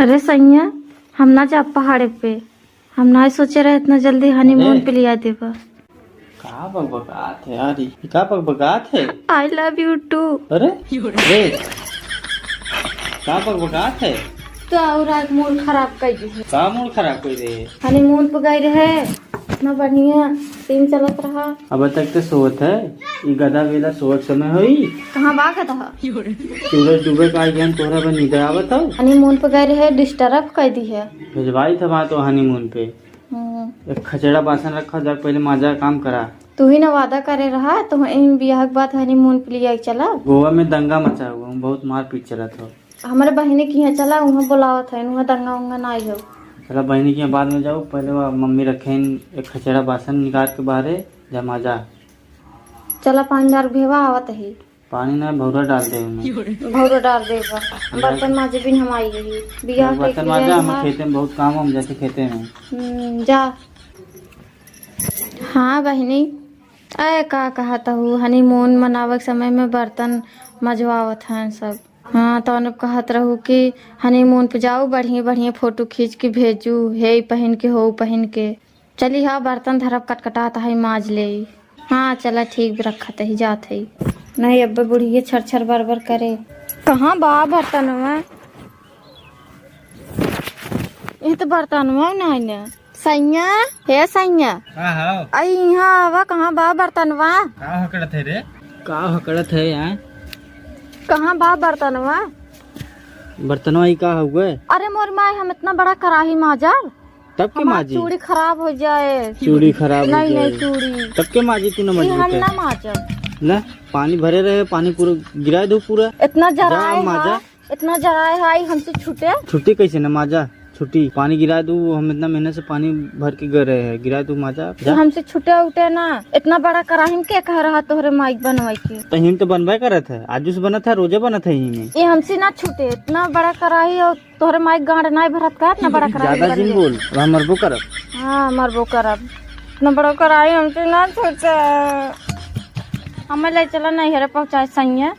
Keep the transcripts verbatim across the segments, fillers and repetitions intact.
अरे सैया, हम ना जाब पहाड़े पे। हम ना सोचे रहे इतना जल्दी honeymoon अरे। पे लिया देबा। का बकबकात है यार, ई का बकबकात है? I love you too। अरे, अरे, का बकबकात है? तो और आज mood खराब कर दी है। का mood खराब कर दे? Honeymoon पे गए रहे, इतना बढ़िया scene चलत रहा। अब तक तो सोवत है, ई गधा बेला सोवत समय होई। कहाँ बा गधा? सूरज डूबे का ज्ञान तोहरा बा नींद आवत हो? Honeymoon पे गए रहे, disturb कर दी है। भेजवाई था वहाँ तो honeymoon पे। हम्म। एक खचेड़ा बासन रखा, जा पहले माजा काम करा। तू ही ना वादा करे रहा, तो इन बियाह के बाद honeymoon पे लिया चला। गोवा में दंगा मचा हुआ, बहुत मारपीट चलत हो। हमारे बहिनी के यहाँ चला, उहाँ बोलावत है, उहाँ दंगा उंगा ना हो। चला बहिनी के यहाँ बाद में जाओ, पहले वह मम्मी रखे एक खचेड़ा बासन निकाल के बाहरे, जा माजा। चला पानी डाल भेवा आवत है। पानी ना, भौरा डाल दे ओमे। भौरा डाल देबा। बर्तन माजे बिन हम आई रही। बियाह बर्तन कइके माजा, हम हमार खेते में बहुत काम, हम जाते खेते में। हम्म, जा। हाँ बहिनी, अरे का कहत हूँ, honeymoon मनावे के समय में बर्तन मजवावत हैं सब। हाँ, तो अनुप कहत रहू कि honeymoon पे जाऊ, बढ़िया बढ़िया photo खींच के भेजू, हे ई पहिन के, हो ऊ पहिन के। चली हाँ, बर्तन धरब, कटकटात है, माज ले। हाँ, चला ठीक, रखत ही, जात है। नहीं, अब बुढ़िया छर छर बर बर करे। कहाँ बा बर्तनवा? ये तो बर्तनवा नहीं ने। सैया, हे सैया। का हो? आई यहाँ आवा, कहाँ बा बर्तनवा? का हकड़त है रे? का हकड़त है यहाँ? कहाँ बा बर्तनवा? बर्तनवा ई का हउए? अरे मोर माई, हम इतना बड़ा कराही माजब। तब के हमार माजी? चूड़ी खराब हो जाए। चूड़ी खराब हो नहीं, जाए। नहीं, चूड़ी। तब के माजी तू न ई हम मजबूत है। ना माजब। ले, पानी भरे रहे, पानी पूरा गिरा दो पूरा। इतना जा जराए माजा। है, इतना जराए है, आई हमसे छूटे। छुट्टी कैसे न माजा? छुट्टी, पानी गिरा दू, हम इतना मेहनत से पानी भर के गए रहे हैं, गिरा दू माजा, ई जा। हमसे छूटे उठे ना, इतना बड़ा कराही में के कह रहा तोहरे माइक बनवाई के? तो हम तो बनबे करत है, आजू से बनत है, रोजे बनत है यही में। ये हमसे ना छूटे, इतना बड़ा कराही और तोहरे माई गांड नाई भरत का, इतना बड़ा कराही ज्यादा बन जिन गया। बोल, वहाँ मरबो करब। हाँ, मरबो करब। इतना बड़ा कराही हमसे ना छूटे। हमें ले चला नैहरे पहुँचाए सैया।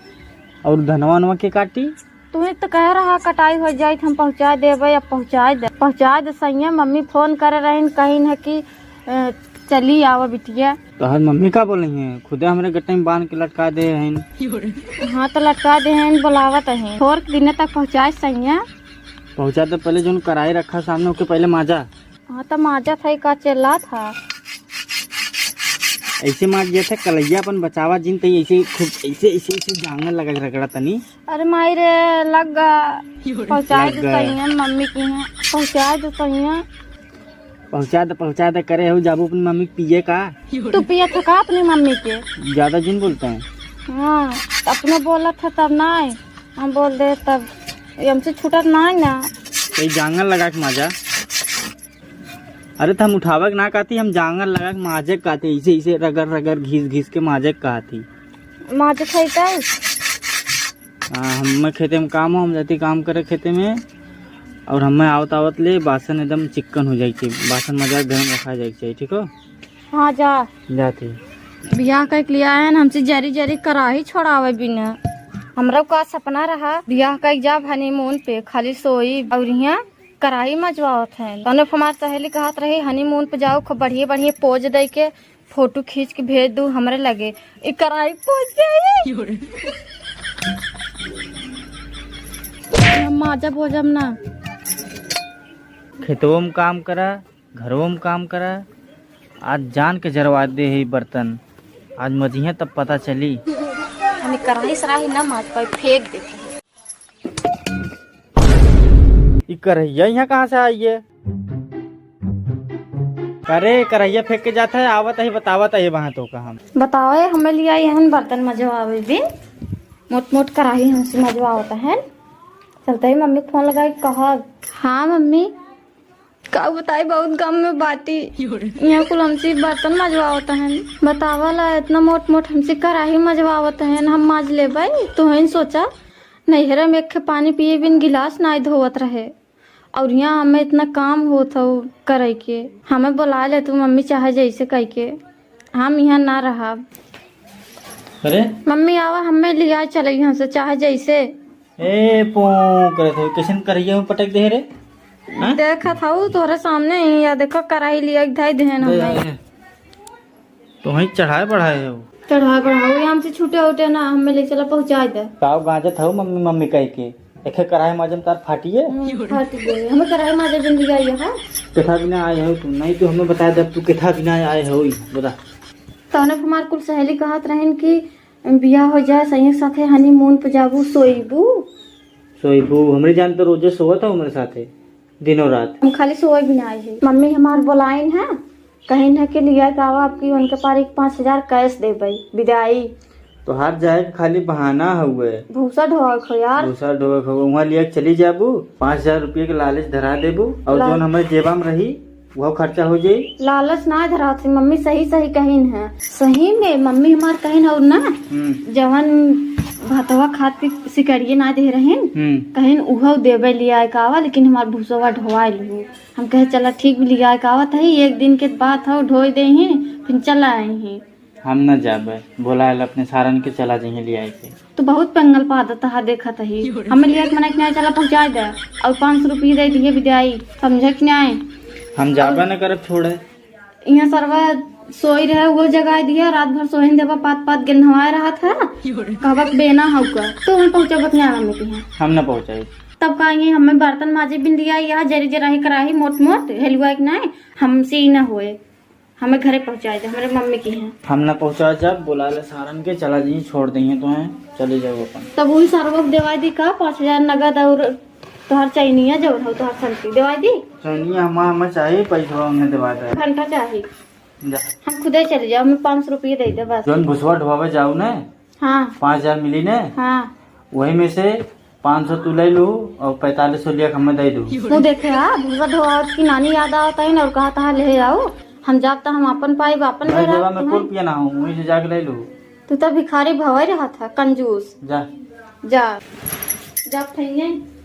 और धनवा वनवा के काटी? तू ही तो कह रहा कटाई हो जाई, हम पहुँचाए देबे, अब पहुँचाए दे, पहुँचाए दे सैया। मम्मी फोन करे रहीन, कहीन है कि, अ, चली आवा बिटिया। तोहर मम्मी का बोले हैं? खुदे हमरे गट्टे में बांध के लटका दे हैं। हाँ, तो लटका दे हैं, बोलावत हैं। थोर दिने तक पहुँचाए सैया। पहुँचा दे, पहले जोन कराही रखा सामने, ओके पहले माजा। हाँ, तो माजा था, का चिल्ला था। ऐसे माज दिया था, कलैया अपन बचावा जिन, तई ऐसे खूब, ऐसे, ऐसे, ऐसे जांगर लगा के रगड़ा तनी। अरे माई रे, लग गा। पहुँचाए लग दे गा। सैया, मम्मी के यहाँ। पहुँचाए दे सैया। पहुँचा दे, पहुँचा दे, करे हो, जाबू अपनी मम्मी के पिए का? तू पिए था का अपनी मम्मी के? ज्यादा जिन बोलते हैं। हाँ, अपने बोला था तब ना, हम बोल दे तब, ये हमसे छूटत ना है ना। तो ये जांगर लगा के माजा। अरे तो हम उठावे के ना कहती, हम जांगर लगा के माजे के कहती, ऐसे, ऐसे रगड़, रगड़, घिस, घिस के माजे के कहती। माजे खाई का? हाँ, हम खेते में काम हो, हम जाती काम करे खेते में, और हमें आवत आवत ले बासन एकदम चिक्कन हो जाए के, बासन मजा घर में रखा जाए के चाहिए, ठीक हो? हाँ, जा। जाती। बियाह कइके लिया है ना, हमसे जरी जरी कराही छोड़ावे बिना। हमरा का सपना रहा, बियाह कइके जाब honeymoon पे, खाली सोई और यहाँ कराही मजवावत हैं। तने हमार सहेली कहत रही, honeymoon पे जाओ, खूब बढ़िया बढ़िया pose दे के, photo खींच के भेज दू हमरे लगे। ई कराही पहुँच गई। हम माजा भोजम ना। खेतवो में काम करा, घरवो में काम करा। आज जान के जरवा दे है बर्तन। आज मजिहे तब पता चली। हम ई कराही सराही ना माज पाई, फेंक देते हैं। ई करहिया यहाँ कहाँ से आई है? अरे, करहिया फेंक के जाता है, आवत है, बतावत है वहाँ तो का हम। बताओ, ये हमें लिया ये हन बर्तन मजवावे बिन, मोट मोट कराही हमसे मजवावत है। चलते ही मम्मी के फोन लगाई कहब। हाँ मम्मी। का बताई, बहुत गम में बाटी। यहाँ कुल हमसे बर्तन मजवावत हैं। बतावा ला, इतना मोट मोट हमसे कराही मजवावत हैं, हम माज लेबै? तोहन सोचा, नैहरे में एक पानी पिए बिन गिलास नाई धोवत रहे, और यहाँ हमें इतना काम होत हौ करे के। हमें बोला ले तू मम्मी, चाहे जैसे कह के, हम यहाँ ना रहब। अरे मम्मी आवा, हमें लिया चले यहाँ से, चाहे जैसे। ए, पो करत हो, कैसन करहिया में पटक दे रे? हाँ? देखत हऊ तोहरे सामने ही, या देखो कराही लिया के धई देहन ले हमें। आए। तो वहीं चढ़ाए बढ़ाए हो। चढ़ाए बढ़ाओ, ये हमसे छूटे उठे ना, हमें ले चला पहुँचाए दे। काव गांजत हऊ मम्मी मम्मी कह के, एखे कराही माजम तार फाटिए। हम्म, फाट गए। हमें कराही माजे बिंदिया यहाँ। केथा बिना आए हो तू, नहीं तो हमें बता दे तू केथा बिना आए हो, बता। तौने हमार कुल सहेली कहत रहन कि बियाह हो जाए, सही साथे honeymoon पे जाबू, सोईबू। सोईबू, हमरे जान तो रोजे सोवत हो हमरे साथे, दिनों रात। हम खाली सोए भी ना आए हैं। मम्मी हमार बोलाइन है, कहिन है कि लिया के आवा, आपकी उनके पार एक पाँच हजार cash देबई, विदाई। तोहार जाए के खाली बहाना हउए। भूसा ढोआ खो यार। भूसा ढोआ खो, वहाँ लिया के चली जाबू, पाँच हजार रुपये के लालच धरा देबू, और ला- जौन हमरे जेबा में रही, वह खर्चा हो जाई। लालच ना धरात है, मम्मी सही सही कहिन है। सही में मम्मी हमार कहिन और ना, हम्म। जवन भतवा खात के सिकरिये ना दे रहिन, हम्म। कहिन उहो देबे लिया के आवा, लेकिन हमार भूसवा ढोवाई लू। हम कहे चला ठीक भी लिया के आवत है, एक दिन के बात हो, ढोई दे ही, फिर चला आई ही। हम न जाबे, बोला है अपने सारन के चला जइहे लिया के। तू बहुत पंगल पादत हा देखत ही। हमें लिया के मना के नहीं चला पहुँचा दे, और पाँच सौ रुपये दे दिए विदाई, समझे कि नहीं? हम जाबे न करब, छोड़े। यहाँ सरवा सोई रहे, वो जगाए दिया, रात भर सोहन देवा पात पात गिनवाए रहा था। कहबक बेना हउ का, तो हम पहुँचा बतने आराम में कहीं। हम न पहुँचाई। तब कहेंगे हमें बर्तन माजे बिन दिया, यहाँ जरी जराही कराही मोट मोट, हेलुआ के नहीं, हमसे ही ना होए। हमें घरे पहुँचाए दे, हमरे मम्मी की हैं। हम ना पहुँचा, जब बोला ले सारन के, चला जी, छोड़ देंगे तो हैं, चले जाओ अपन। तब वही सरवा के देवाई दी का, पाँच हजार नगद और तोहर चैनिया जौन हो, तोहर संती देवाई दी। चैनिया हमार, हमें चाहिए, पैसा हमने देवा दे। घंटा चाहिए। जा। हम खुदे चले जाओ, हमें पाँच सौ रुपये दे दे बस। जौन भुसवा ढोवावे जाओ ने, हाँ। पाँच हजार मिली ने, हाँ। वही में से पाँच सौ तू ले लू और पैंतालीस सौ लिया के हमें दे दू। तू देखे हा, भुसवा ढोवावत की नानी याद आवत है ना, और कहा था ले आओ, हम जाब त हम अपन पाइब, अपन मेरे घर जेबा में कुल पिया ना हो, वहीं से जाके ले लू। तू तो भिखारी भवे रहा था, कंजूस। जा। जा। जा फैया।